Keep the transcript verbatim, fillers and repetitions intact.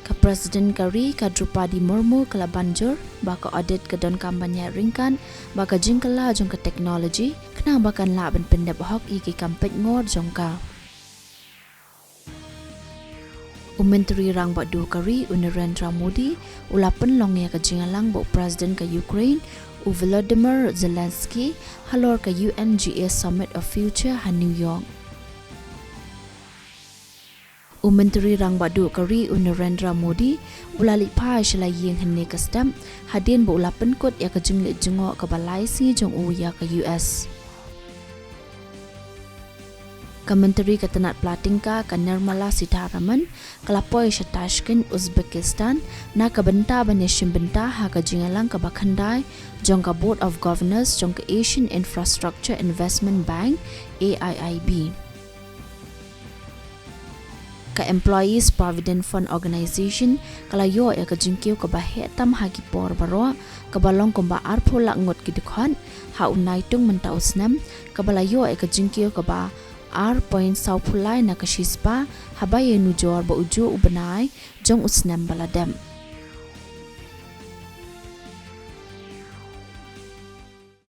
Ka President ka ri ka Droupadi Murmu ka la ban jur ba ka audit ka donkam ban ïaid ryngkat bad ka jingkylla jong ka technology khnang ba kan lah ban pyndep hok ïa ki kam peit ngor jong ka. U Myntri Rangbah Duh ka ri u Narendra Modi u la pynlong ïa ka jingïalang bad u President ka Ukraine u Volodymyr Zelensky halor ka U N G A Summit of Future ha New York. U Myntri Rangbah Duh ka ri u Narendra Modi u la leit phai sha la ïing hynne ka step hadien ba u la pynkut ïa ka jingleit jngoh kaba lai sngi jong u ïa ka U S. Ka Myntri ka tnat pla tyngka ka Nirmala Sitharaman ka la poi sha Tashkent, Uzbekistan na ka bynta ban ïashim bynta ha ka jingïalang kaba khyndai jong ka Board of Governors jong ka Asian Infrastructure Investment Bank, A I I B. Ka Employees Provident Fund Organization ka la ïoh ïa ka jingkiew kaba heh tam ha ki por baroh kaba long kumba arphew lak ngut ki dkhot ha u Naitung mynta u snem, kaba la ïoh ïa ka jingkiew kaba ar point saw phew lai na ka shispah haba ïanujor bad u juh u bnai jong u snem ba la dep.